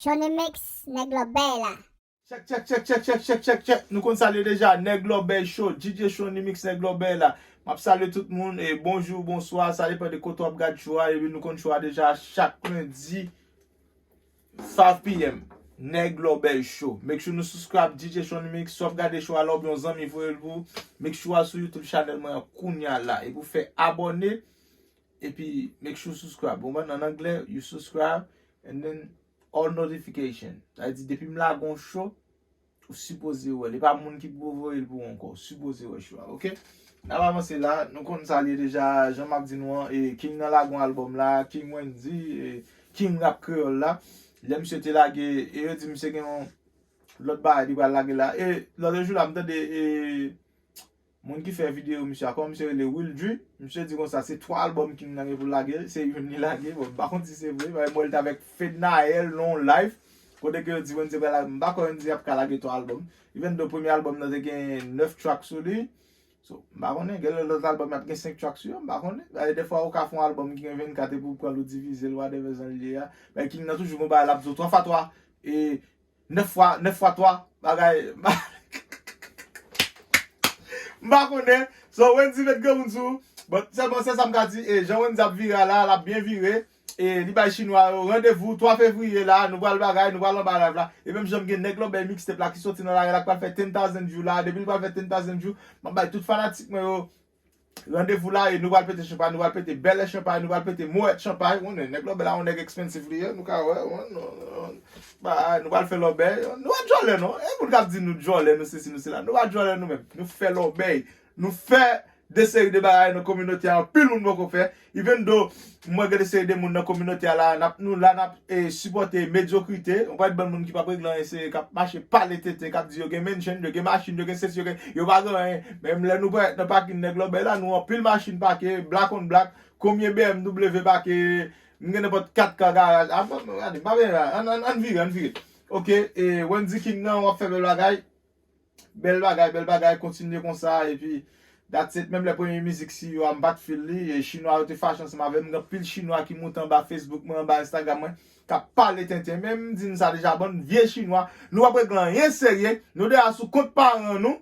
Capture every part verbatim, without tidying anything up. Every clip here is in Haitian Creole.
Shonny Mix, nèg lòbèy la. Check, check, check, check, check, check, check, check. Nou konn sa l ye deja, nèg lòbèy show, D J Shonny Mix, nèg lòbèy la. M ap salye tout moun, e bonjou, bonswa, sa depann de kote w ap gad show a, epi nou konn show a deja chak lendi, five p.m. Nèg lòbèy show. Make sure nou subscribe D J Shonny Mix, si w ap gade show a la, oubyen yon zanmi voye l pou ou, make sure w al sou YouTube channel mwen an kounya la, epi w fè abòne, epi make sure w subscribe. Bon, an anglè, you subscribe, and then all notification. Sa vle di, depi m lage yon show, ou sipoze wè l. E pa moun ki pou voye l pou ou ankò. Ou sipoze wè show a, oke? N ap avanse la. Nou konn sa l ye deja. Jan m ap di nou an, e, King nan lage yon albòm la. King Wendy, e, King Rap Kreyòl la. Lè misye te lage, e yo di misye gen yon lòt bagay li pral lage la. E lòt jou la, m tande, e, moun ki fè videyo misye a, kòman misye rele, Will Dri, misye di konsa se twa albòm King nan gen pou l lage, se youn li lage, bon, m pa konn si se vre, paske m wè l t avèk Fednaelle nan yon live, kote ke yo di Wendy pral lage, m pa kwè Wendy ap ka lage twa albòm, even though premye albòm nan te gen nèf track sou li, so, m pa konnen, gen lè lòt albòm yo ap gen senk track sou yo, m pa konnen, paske dèfwa ou ka fè yon albòm ki gen vennkat epi ou pran l ou divize l, whatever jan l ye a, men King nan toujou gon bagay l ap di w twa fwa twa, e, nèf fwa, nèf fwa twa, bagay. M pa konnen. So, Wendy met granmoun sou ou. But sèlman se sa m ka di. E jan Wendy ap vire a la, l ap byen vire. E li bay chinwa yo randevou twa fevriye la, nou pral bagay, nou pral anba live la. E menm jan m gen nèg lòbèy mixtape la ki soti nan lari la, ki pral fè ten thousand view la. Depi l pral fè ten thousand view, m ap bay tout fanatik mwen yo randevou la, e nou pral pete chanpay, nou pral pete bèlè chanpay, nou pral pete mowèt chanpay. Ou konnen, nèg lòbèy la, yon nèg expensive li ye, nou ka wè, ou konnen, nou, nou, ba, nou pral fè lòbèy, nou pa djòlè non. E moun k ap di nou djòlè, nou sesi, nou sela, nou pa djòlè nou menm. Nou fè lòbèy, nou fè de seri de bagay nan kominote a, anpil moun poko fè. Even though, m wè gen de seri de moun nan kominote a la, n ap, nou la, n ap, e, sipòte medyokrite. Yon pakèt bann moun ki p ap regle anyen, se k ap mache pale tenten, k ap di yo gen mansion, yo gen machin, yo gen sesi, yo gen, yo pa gen anyen. Menm lè nou parèt nan pakin nèg lòbèy la, nou anpil machin pake, black on black, konbyen B M W pake, m gen nenpòt kat ka garaj. A, bon, gade, m pa benyen la, ann, ann, ann vire, ann vire. Oke, e, Wendy King nan, w ap fè bèl bagay. Bèl bagay, bèl bagay, kontinye konsa, epi that's it. Menm lè premye mizik Siyo a, m pa t feel li, e chinwa yo te fache ansanm avè m, gen anpil chinwa ki moute anba Facebook mwen, anba Instagram mwen, k ap pale tenten, men m di n sa deja, bann vye chinwa, nou p ap regle anyen serye, nou deja sou kont paran nou,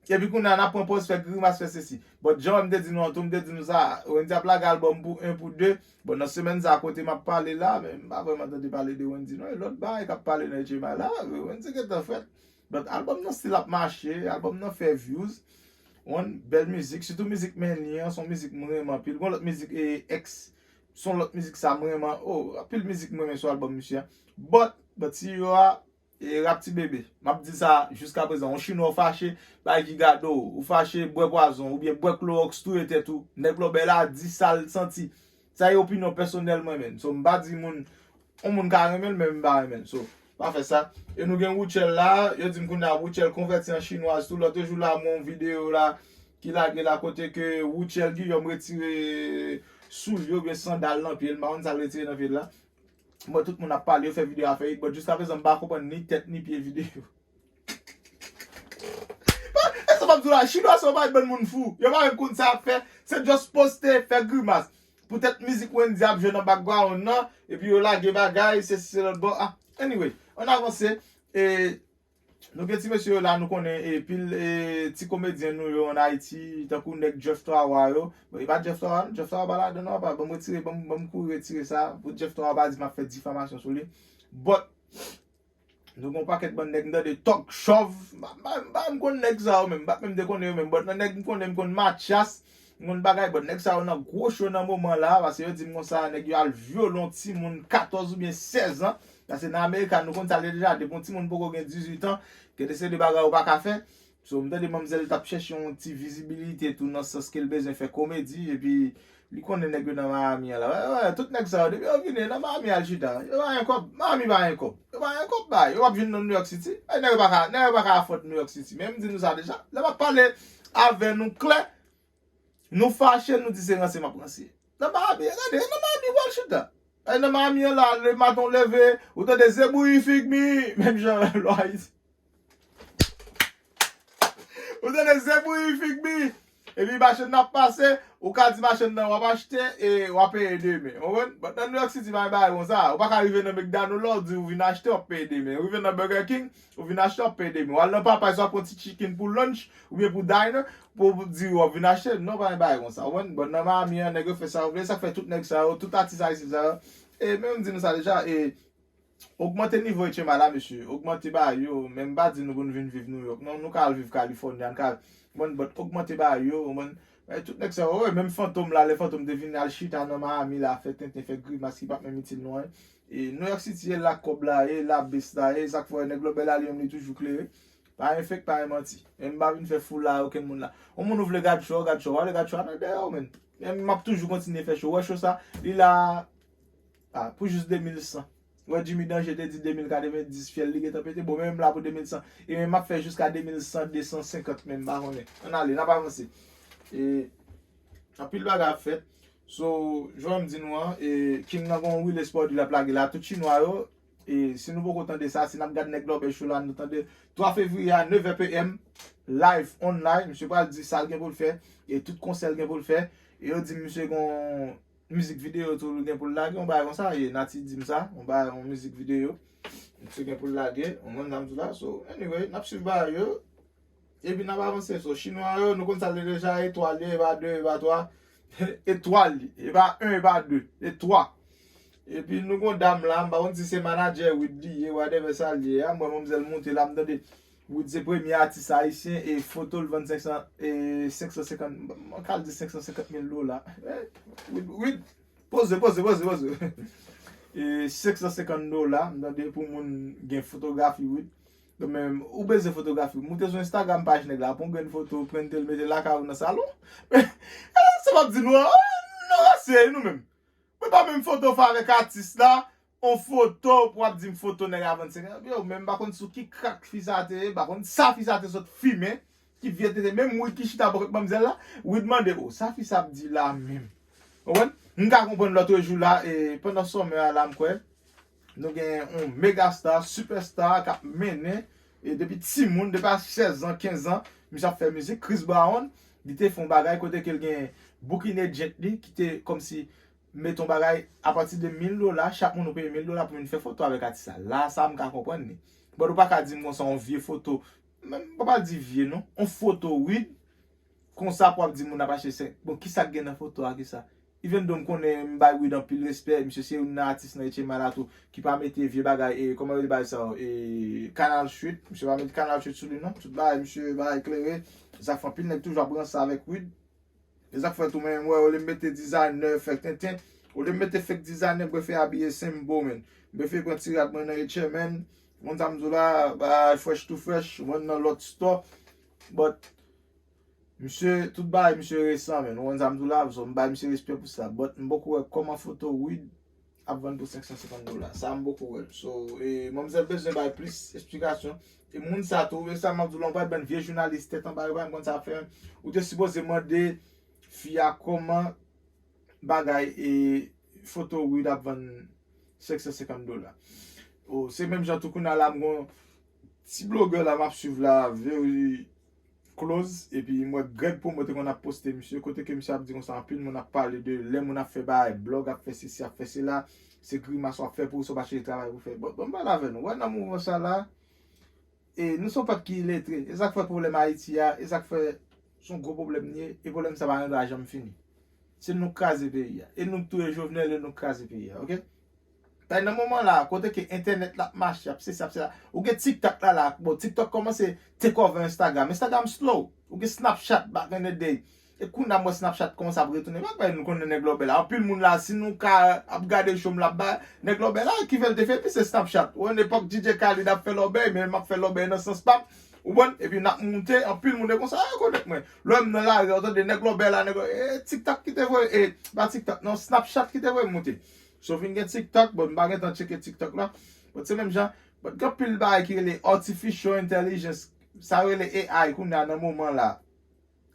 epi kounye a n ap pran pòz fè grimas, fè sesi. But jan m te di nou an tou, m te di nou sa, Wendy ap lage albòm pou en, pou de, bon, nan semèn sa kote m ap pale la, men m pa vrèman tande pale de Wendy non, e lòt bagay k ap pale nan H M I la, Wendy gentan fèt. But albòm nan still ap mache, albòm nan fè views. Yon bèl mizik, sitou mizik Manny an, se yon mizik m renmen anpil. Gon lòt mizik, e, X, se yon lòt mizik sa m renmen, oh, anpil mizik m renmen sou albòm misye a. But, but Siyo a, e, rap ti bebe. M ap di sa jiska prezan, yon chinwa w fache, bay ki gade w, ou fache, bwè pwazon, oubyen bwè klowòks, touye tèt ou. Nèg lòbèy la di sa l santi. Sa e opinyon pèsonèl mwen menm. So, m pa di moun, yon moun ka renmen l, men m pa renmen l. So, pa fè sa. E nou gen Rutshelle la, yo di m kounye a Rutshelle konvèti an chinwaz tou. Lòt jou la, m wè yon videyo la, ki lage la kote ke Rutshelle Guillaume retire soulye oubyen sandal nan pye l. M pa konn sa l retire nan pye l la. M wè tout moun ap pale, yo fè videyo a fè it, but jiska prezan m pa konprann ni tèt ni pye videyo. E sa m ap di w la, chinwa se yon bann moun fou. Yo pa menm konn sa y ap fè. Se just poste, fè grimas. Poutèt mizik Wendy ap jwe nan background nan, epi yo lage bagay, sesi se lòt bò. Ah, anyway, ann avanse. E, nou gen ti mesye yo la, nou konnen, e, pil, e, ti komedyen nou yo ann Ayiti, tankou nèg Jeff Trawa yo. Bon, e pa Jeff Trawa, non, Jeff Trawa pa ladan, non, pa, ban m retire, ban m, ban m kouri retire sa, pou Jeff Trawa pa di m ap fè difamasyon sou li. But, nou gen yon pakèt bann nèg m tande Tòk Chòv. M pa, m pa, m pa menm konn nèg sa yo menm. M pa menm te konnen yo menm. But nan nèg m konnen, m konn Matyas. M konn bagay. But nèg sa yo nan gwo cho nan moman la. Paske yo di m konsa, nèg yo al vyole yon timoun katòz oubyen sèz an. Paske nan America, nou konn sa l ye deja. Depi yon timoun poko gen dizuit an, gen de seri de bagay ou pa ka fè. So, m tande manmzèl t ap chèche yon ti vizibilite tou nan sans ke l bezwen fè komedi, epi li konnen nèg yo nan Miami an la. Wè, wè, tout nèg sa yo, depi yo vini nan Miami al chita, yo pa gen kòb, Miami pa gen kòb. Yo pa gen kòb bay, yo p ap vin nan New York City. Ay, nèg yo pa ka, nèg yo pa ka afford New York City. Men m di nou sa deja, lè m ap pale avè nou klè, nou fache, nou di se ranse m ap ranse. Nan Miami, gade, nan Miami w al chita. Ay, nan Miami an la, lematen w leve, ou tande ze bouyi fig mi, menm jan lwa isi. Ou tande ze bouyi fig mi. Epi machann nan ap pase, ou ka di machann nan w ap achte e w ap peye demen. Ou konprann? But nan New York City, pa gen bagay konsa. Ou pa ka rive nan McDonald la, ou di ou vin achte, w ap peye demen. Ou rive nan Burger King, ou vin achte, w ap peye demen. W al nan Popeyes, w ap pran ti chicken pou lunch, oubyen pou dinner, pou di w ap vin achte. Non, pa gen bagay konsa. Ou konprann? But nan Miami an, nèg yo fè sa yo vle, sa k fè tout nèg sa yo, tout atis ayisyen sa yo. E men m di nou sa deja, e Ogmante nivo H M I la, mesye. Ogmante bagay yo. Men m pa di nou pou nou vin viv New York. Non, nou ka al viv California, nou ka al, bon, but ogmante bagay yo, bon. Men tout nèg sa yo, wi, menm Fantom la, lè Fantom te vin al chita nan Miami la, fè tenten, fè grimas ki p ap menm itil nou anyen. E New York City, e la kòb la ye, la bes la ye, sa k fè nèg lòbèy la li menm li toujou klere. Pa gen fake, pa gen manti. Men m pa vin fè foul la okenn moun la. Yon moun ou vle gad show, gad show, w ale gad show a nan dèyè w, men. Men m ap toujou kontinye fè show. Ou wè show sa, li la, a, pou jis de mil san. Ou wè Jimmy Danger te di de mil katrevenndis, fyèl li gentan pete. Bon, men m la pou de mil san. E men m ap fè jiska de mil san, de san senkant menm, m pa konnen. Ann ale, n ap avanse. E anpil bagay ap fèt. So, jan m di nou an, e King nan gon Willis Pòdi l ap lage la, tout chinwa yo, e si nou poko tande sa, si n ap gad nèg lòbèy show la, nou tande twa fevriye a, nèf è P M, live, online, misye pral di sa l gen pou l fè, e tout konsè l gen pou l fè, e yo di misye gon mizik videyo tou l gen pou l lage, yon bagay konsa, e Nati di m sa, yon bagay, yon mizik videyo, misye gen pou l lage, ou konn sa m di w la, so, anyway, n ap swiv bagay yo, epi n ap avanse, so, chinwa yo, nou konn sa l ye deja, e twa l ye, e pa de, e pa twa, e twa l ye, e pa en, e pa de, e twa. Epi nou gon dam la, m pa konn si se manadjè Wid li ye, whatever sa l ye a, m wè manmzèl moute la, m tande Wid se premye atis ayisyen e foto l vann senk san, e senk san senkant, m ka di senk san senkant mil dola. Eh, Wid, Wid, poze, poze, poze, poze. E senk san senkant dola, m tande pou moun gen fotografi Wid. Donk men, ou bezwen fotografi, moute sou Instagram paj nèg la, pran grenn foto, prente l, mete l lakay ou nan salon. E sa m ap di nou an, oh, nou ranse nou menm. Mwen pa menm foto fè avèk atis la, on foto pou ap di m foto nèg a vann senk an. Yo, men m pa konn sou ki krak fi sa te ye, m pa konn sa fi sa te sot fimen, ki vye tete, menm Wid ki chita bò kot manmzèl la, Wid mande, oh, sa fi sa ap di la menm. Ou konprann? M ka konprann lòt jou la, e pandan summer a la, m kwè, nou gen yon megastar, superstar k ap mennen, e depi timoun, depi a sèz an, kenz an, misye ap fè mizik, Chris Brown, li te fè yon bagay kote ke l gen boukin agent li, ki te kòmsi mete yon bagay, apati de mil dola, chak moun ou peye mil dola pou vin fè foto avèk atis la. La, sa m ka konprann li. But ou pa ka di m konsa yon vye foto, men m pa pral di vye non, yon foto Wid, konsa pou ap di moun ap achte senk. Bon, kisa k gen nan foto a, kisa? Even though m konnen m bay Wid anpil respè, misye se youn nan atis nan H M I la tou, ki pa mete vye bagay, e, kòman yo rele bagay sa yo, e, Canal Street, misye pa mete Canal Street sou li non, tout bagay, misye bagay klere, sa fè anpil nèg toujou ap ranse avèk Wid. E sa k fè tou, men, m wè, olye m mete designer, fake tenten, olye m mete fake designer, m prefere abiye senbo, men. M prefere pran ti rad mwen nan H M N, moun sa m di w la, bagay fresh to fresh, mwen nan lòt store. But, misye, tout bagay, misye resan, men. Ou konn sa m di w la, so, m bay misye respè pou sa. But, m poko wè kòman foto Wid ap vann pou senk san senkant dola. Sa m poko wè l. So, e, manmzèl bezwen bay plis esplikasyon. E moun sa tou, e sa m ap di w la, yon pakèt bann vye jounalis tèt anba yo pa menm konn sa y ap fè menm. Ou te sipoze mande fi a kòman bagay e foto Wid ap vann senk san senkant dola. O, se menm jan tou kounye a la, m gon ti blogè la m ap swiv la, very close, epi m wè Greg Pomo te konn ap poste misye, kote ke misye ap di konsa, anpil moun ap pale de lè moun ap fè bagay, blòg ap fè sesi, ap fè sela, se grimas w ap fè pou ou, sa w pa chèche travay pou fè. Bon, bon, m pale avè nou. Wè nan mouvman sa la, e nou se yon pèp ki iletre. E sa k fè pwoblèm Ayiti a, e sa k fè se yon gwo pwoblèm li ye, e pwoblèm sa pa gen dwa janm fini. Se nou k kraze peyi a. E nou k touye Jovenel, e nou k kraze peyi a, oke? Paske nan moman la, kote ke entènèt la ap mache, ap sesi, ap sela. Ou gen TikTok la, la. Bon, TikTok kòmanse take over Instagram. Instagram slow. Ou gen Snapchat back in the day. E kounye a m wè Snapchat kòmanse ap retounen. Paske nou konnen nèg lòbèy la. Anpil moun la, si nou ka ap gade show m la, ba, nèg lòbèy la, ki fè l te fè, epi se Snapchat. Ou wè, nan epòk D J Khaled ap fè lòbèy, men m ap fè lòbèy nan sans pa m. Ou konprann? Epi n ap moute, anpil moun te konsa, yo konnet mwen. Lè m nan lari, ou tande nèg lòbèy la, nèg, e TikTok ki te voye, e, pa TikTok, non, Snapchat ki te voye m moute. So fin gen TikTok, bon, m pa gentan tcheke TikTok la. But se menm jan, but gen anpil bagay ki rele artificial intelligence, sa yo rele A I kounye a nan moman la.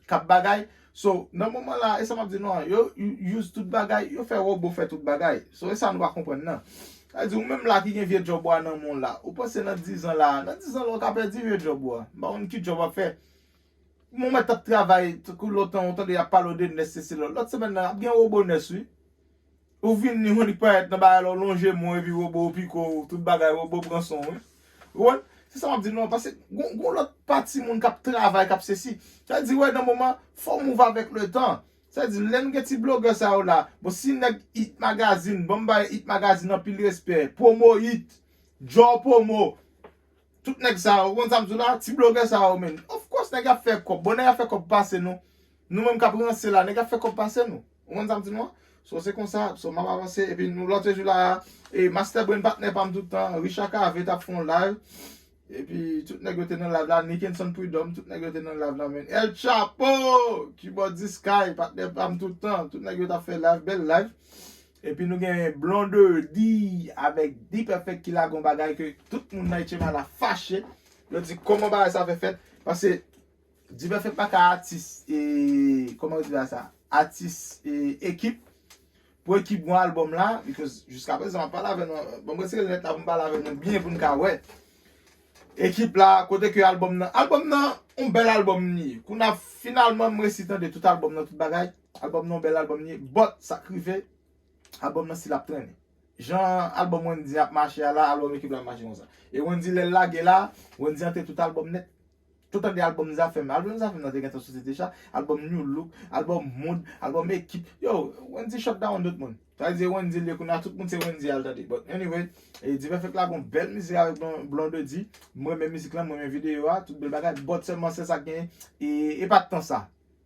K ap bagay. So, nan moman la, e sa m ap di nou an, yo, yo use tout bagay, yo fè wobo fè tout bagay. So, e sa nou pa konprann nan. Sa vle di, ou menm la ki gen vye djòb ou a nan men w la, ou panse nan diz an la, nan diz an la, ou ka pèdi vye djòb ou a. M pa konn ki djòb w ap fè. Mwen mwen t ap travay, tankou lontan, ou tande y ap pale w de nès, se, se lòt. Lòt semèn nan, ap gen wobo nès, wi. Ou vin ni yon li parèt nan bagay la, ou lonje men w, epi wobo pike w, tout bagay, wobo pran son w, wi. Ou konprann? Se sa m ap di nou an, paske gon, gon lòt pati moun k ap travay, k ap sesi. Sa di, wè, nan moman, fò w move avèk le tan. Sa di, lè nou gen ti blogè sa yo la, bon, si nèg Hit Magazine, bon, m bay Hit Magazine anpil respè, Promo Hit, Joe Promo, tout nèg sa yo, ou konn sa m di w la, ti blogè sa yo, men. Of course, nèg ap fè kòb. Bon, nèg ap fè kòb pase nou. Nou menm k ap ranse la, nèg ap fè kòb pase nou. Ou konn sa m di nou an? So, se konsa, so, m ap avanse. Epi nou, lòt jou la, e Master Brain, patnè pa m tout tan, Richard Cavé t ap fè yon live. Epi tout nèg yo te nan live la, Nickenson Prud'homme, tout nèg yo te nan live la, men. El Chapo, Keyboard Sky, patnè pa m tout tan, tout nèg yo t ap fè live, bèl live. Epi nou gen Blondedy avèk D-Perfect ki lage yon bagay ke tout moun nan H M I la fache. Yo di kòman bagay sa fè fèt. Paske D-Perfect pa ka atis, e, kòman yo di bagay sa? Atis, e, ekip. Pou ekip yon albòm la, because jiska prezan m ap pale avè nou, bon, m retire linèt la pou m pale avè nou byen pou n ka wè. Ekip la, kote ke albòm nan, albòm nan, yon bèl albòm li ye. Kounye a, finalman, m resi tande tout albòm nan, tout bagay. Albòm nan, yon bèl albòm li ye. But, sa k rive, albòm nan stil ap trennen. Jan albòm Wendy ap mache a la, albòm ekip la ap mache konsa. E Wendy, lè l lage la, Wendy antre tout albòm nèt. Tout tande albòm Zafèm. Albòm Zafèm nan te gentan soti deja. Albòm New Look, albòm Mood, albòm Ekip. Yo, Wendy shut down tout moun. Sa vle di Wendy li ye kounye a, tout moun se Wendy al tande. But anyway, e D-Perfect la gon bèl mizik avèk Blon-, Blondedy. M renmen mizik lan, m renmen videyo a, tout bèl bagay. But sèlman se sa k genyen. E, e pa t tan sa.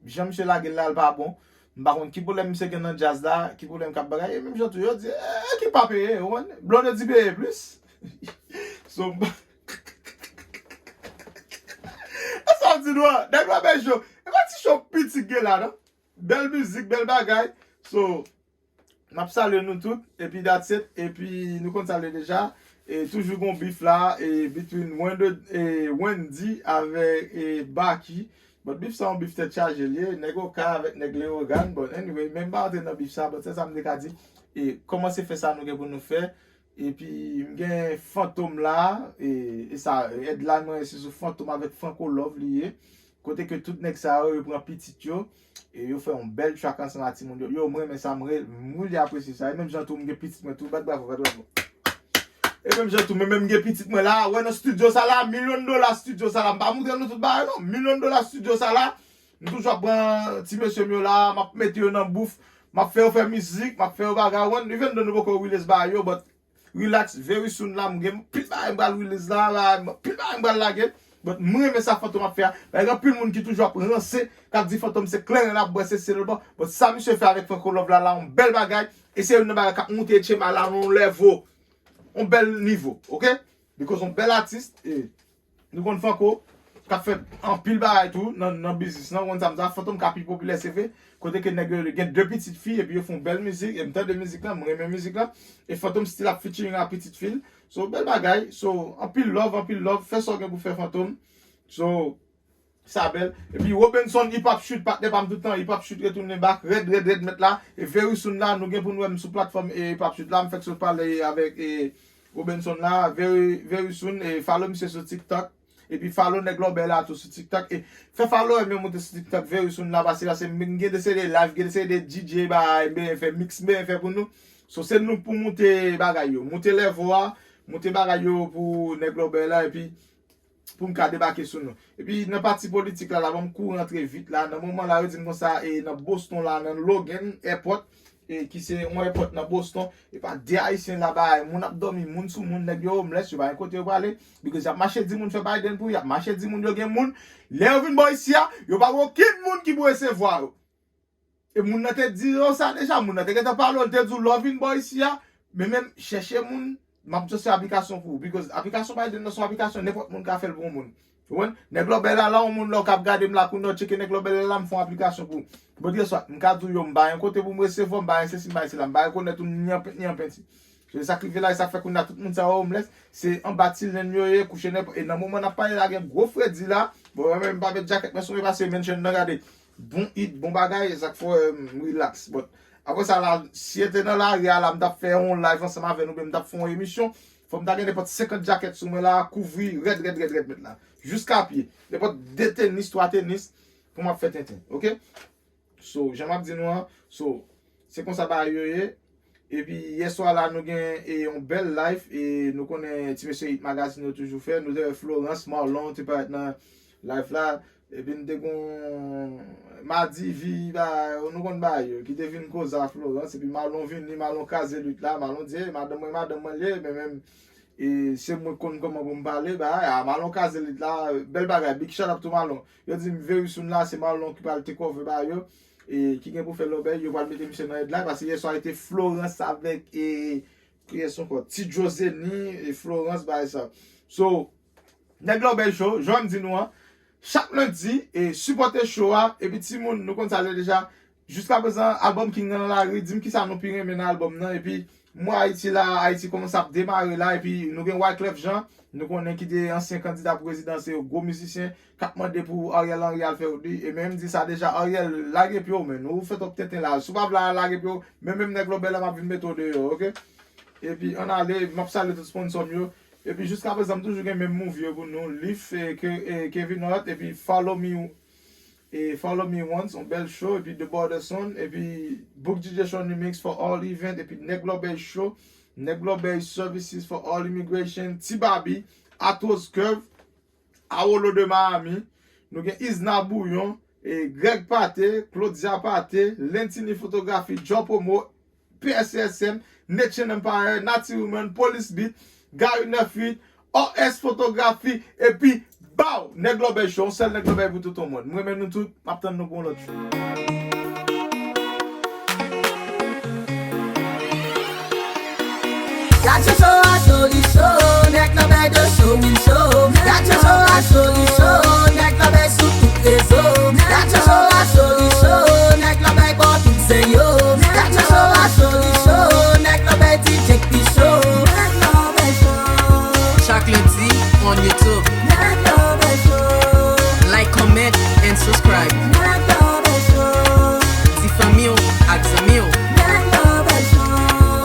Jan misye lage l la, l pa bon. M pa konn ki pwoblèm misye gen nan djaz la, ki pwoblèm k ap bagay. E menm jan tou, yo di, e, ki pa peye, ou konprann? Blondedy peye plis. So, m pa E sa w di nou an? Nèg la bèl cho. E pa ti cho piti gen la, non. Bèl mizik, bèl bagay. So, m ap salye nou tout. Epi that's it. Epi nou konn sa l ye deja. E toujou gon bif la. E between Wendy, e Wendy avèk e Baky. But bif sa yon bif tèt chaje l ye. Nèg Oka avèk nèg Leyogàn. But anyway, men m pa antre nan bif sa. But se sa m te ka di. E kòmanse fè sa nou gen pou nou fè. Epi m gen Fantom la, e, e sa, headline mwen se sou Fantom avèk Franco Love li ye. Kote ke tout nèg sa yo, yo pran pitit yo, e yo fè yon bèl track ansanm ak timoun yo. Yo, m renmen sa, m re-, m really apresye sa. E menm jan tou, m gen pitit mwen tou, bat bravo, bat bravo. E menm jan tou, mwen menm m gen pitit mwen la, wè nan studio sa la, milyon dola studio sa la, m pa montre nou tout bagay non, milyon dola studio sa la, m toujou ap pran ti mesye m yo la, m ap mete yo nan bouf, m ap fè yo fè mizik, m ap fè yo bagay, ou konprann, even though nou poko release bagay yo, but relax, very soon la, m gen pil bagay m pral release la, la, m pil bagay m pral lage. But m renmen sa Fantom ap fè a. Paske gen anpil moun ki toujou ap ranse, k ap di Fantom se kleren l ap bwè, se sel bon. But sa misye fè avèk Franco Love la, la, yon bèl bagay. E se youn nan bagay k ap moute H M I la nan yon level, yon bèl nivo, oke? Because yon bèl atis, e Nou konn Franco, k ap fè anpil bagay tou nan, nan biznis lan, ou konn sa m di a, Fantom ka pi popilè, se vre. Kote ke nèg yo gen de pitit fi, epi yo fè yon bèl mizik, e m tande mizik lan, m renmen mizik lan. E Fantom still ap featuring ak pitit fi l. So, bèl bagay. So, anpil love, anpil love. Fè sa w gen pou fè Fantom. So, sa bèl. Epi Robenson, Hip Hop Shoot, patnè pa m tout tan, Hip Hop Shoot retounen back, rèd, rèd, rèd, mèt la. E very soon la, nou gen pou nou wè m sou platfòm e Hip Hop Shoot la, m fèk sot pale avèk e Robenson la, very, very soon, e follow misye sou TikTok. Epi follow nèg Lòbèy la tou sou TikTok. E fè follow m yo monte sou TikTok very soon la, paske la se m gen de seri de live, gen de seri de D J bagay, m bezwen fè mix, m bezwen fè pou nou. So se nou pou monte bagay yo, monte level a, monte bagay yo pou nèg Lòbèy la, epi pou m ka debake sou nou. Epi nan pati politik la, la ban m kou rantre vit la. Nan moman la, yo di m konsa, e nan Boston la, nan Logan Airport, e ki se yon airport nan Boston, e pa de Ayisyen laba, e moun ap dòmi, moun sou moun, nèg yo homeless, yo pa gen kote yo prale, because y ap mache di moun fè Biden pou yo, y ap mache di moun yo gen moun. Lè yo vin bò isi a, yo pa gen okenn moun ki pou resevwa yo. E moun nan te di yo sa deja, moun nan te gentan pale w, l te di w lè w vin bò isi a, men menm chèche moun, m ap just fè aplikasyon pou ou. Because aplikasyon Biden nan se yon aplikasyon, nenpòt moun ka fè l pou yon moun. Ou konprann? Nèg Lòbèy la, la yon moun la w k ap gade m la, kounye a w tcheke nèg Lòbèy la, la m fè yon aplikasyon pou ou. But guess what? M ka di w yo, m pa gen kote pou m resevwa w, m pa gen sesi, m pa gen sela, m pa rekonèt ou ni an penti, ni an penti. Se sa k rive la, e sa k fè kounye a tout moun sa yo homeless, se anba ti lenn yo ye, kouche nenpòt. E nan moman n ap pale la, gen gwo fredi la. Bon, mwen menm m pa met djakèt mwen sou mwen, paske mention nan gade. Bon hit, bon bagay, e sa k fè m relax. But apre sa la, si e te nan lari a la, m t ap fè yon live ansanm avè nou, oubyen m t ap fè yon emisyon, fò m ta gen nenpòt senkant djakèt sou mwen la, kouvri rèd, rèd, rèd, rèd, mèt la. Jiska pye. Nenpòt de tenis, twa tenis, pou m ap fè tenten, oke? So, jan m ap di nou an, so, se konsa bagay yo ye. Epi, yèswa la, nou gen e, yon bèl live, e nou konnen ti mesye Hit Magazine yo toujou fè. Nou te wè Florence, Marlon te parèt nan live la. Epi, nou te gon Madivi, ba, nou konn bagay yo, ki te vin koze a Florence. Epi, Marlon vini, Marlon kraze lit la. Marlon di, "Ey, madanm mwen, madanm mwen li ye, men menm, e, se mwen k konn kòman pou m pale, ba, a, Marlon kraze lit la, bèl bagay, big shout out to Marlon." Yo di m, very soon la, se Marlon ki pral take over bagay yo, e, ki gen pou fè lòbèy, yo pral mete misye nan headline, paske yèswa, e te Florence avèk, e, kiyès ankò? Ti Joe Zeni, e, Florence, bagay sa. So, Nèg Lòbèy Show, jan m di nou an, chak lendi, e, sipòte show a, epi timoun, nou konn sa deja, jiskaprezan, album King nan nan lari, di m kisa nou pi renmen nan album nan, epi m wè Ayiti la, Ayiti kòmanse ap demare la, epi nou gen Wyclef Jean, nou konnen ki te ansyen kandida pou prezidansyèl, gwo mizisyen, k ap mande pou Ariel Henry al fè wout li, e men m di sa deja, Ariel, lage pye w, men ou fè twòp tenten la, si w pa vle al lage pye w, men menm Nèg Lòbèy la, m ap vin mete w deyò, oke? Epi, ann ale, m ap salye tout sponsò m yo, epi jiskaprezan, m toujou gen menm movie yo pou nou, Lif, e, Ke-, e, Kevin Hart, epi Follow Me, e, Follow Me Once, yon bèl show, epi The Border Sound, epi Book D J Show Remix for all event, epi Nèg Lòbèy Show, Nèg Lòbèy Services for all immigration, Ti Babi, Atos Curve, Awolo de Miami, nou gen Isna Bouyon, e, Greg Pate, Claudia Pate, Lentini Fotografi, Joe Promo, P S S M, Nation Empire, Nati Woman, Police Beat, Gary nèf uit, O S Fotografi, epi, baw! Nèg Lòbèy Show, yon sèl Nèg Lòbèy pou tout yon mond. M renmen nou tout, m ap tann nou pou yon lòt show. Gad jan show a soli cho, Nèg Lòbèy de show, min show. Gad jan show a soli cho, Nèg Lòbèy sou tout rezo. Gad jan show a soli cho, Nèg Lòbèy ba w tout zen yo. Gad jan show a soli cho, Nèg Lòbèy D J k pi cho. Nèg Lòbèy Show. Chak lendi on YouTube. Nèg Lòbèy Show. Like, comment, and subscribe. Nèg Lòbèy Show. Di fanmi w ak zanmi w. Nèg Lòbèy Show.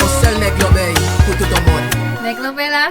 Yon sèl Nèg Lòbèy pou tout yon mond. Nèg Lòbèy la.